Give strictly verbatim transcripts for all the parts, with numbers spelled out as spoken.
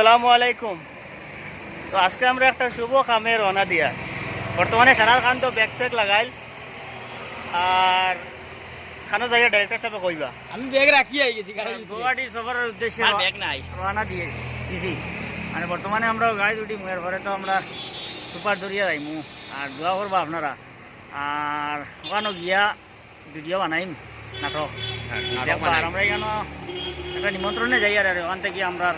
আসসালামু আলাইকুম। তো আজকে আমরা একটা শুভ কামে রওনা দিয়া, বর্তমানে সারার খান তো ব্যাগ স্যাগ লাগাইল, আর খানো যাইয়া ডাইরেক্টর সাহেব কইবা। আমি ব্যাগ রাখি আই গেছি গাড়ির ভিতরে। গুয়াহাটি সফরের উদ্দেশ্যে আমার ব্যাগ নাই। রওনা দিয়ে দিছি। মানে বর্তমানে আমরা গাড়ি উঠি মুয়ের পরে তো আমরা সুপার দরিয়া যাইমু, আর দোয়া করবা আপনারা। আর ওখানো গিয়া ভিডিও বানাইম, নাটক। হ্যাঁ, নাটক দেখবা, আর বানাইম। আমরা এখানো একটা নিমন্ত্রণে যাই আর, আর ওখান থেকে আমরা,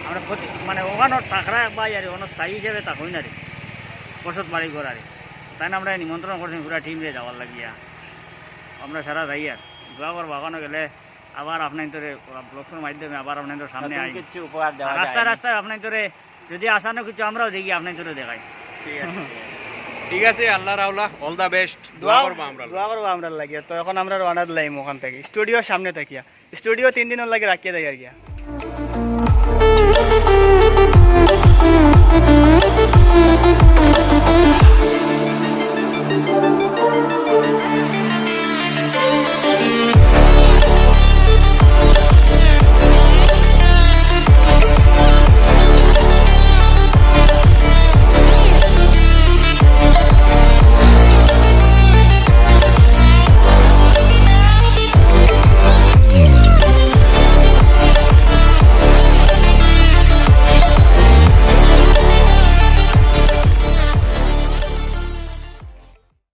আমরা প্রতি, মানে ওখানো থাকরা এক ভাই আর ওখানো স্থায়ী হিসেবে থাকই না রে, বসত বাড়ি করারে। তাই না আমরা নিমন্ত্রণ করছি পুরা টিম রে যাওয়ার লাগিয়া। আমরা সারা যাই আর দোয়া করবা, ওখানো গেলে আবার আপনার তোরে ব্লগসের মাধ্যমে আবার আপনার তোর সামনে নতুন আই। কিছু উপহার দেওয়া যায়। রাস্তায় রাস্তায় আপনার তোরে যদি আসানো কিছু আমরাও দেখি, আপনার তোরে দেখাই। ঠিক আছে, ঠিক আছে। ঠিক আছে, আল্লাহ রাওলা, all the best। দোয়া দোয়া করবা আমরা। দোয়া করবা আমরা লাগিয়া। তো এখন আমরা রওনা দিলাম ওখান থেকে, স্টুডিওর সামনে থাকিয়া। স্টুডিও তিন দিনের লাগি রাখিয়া দেয় আর কি।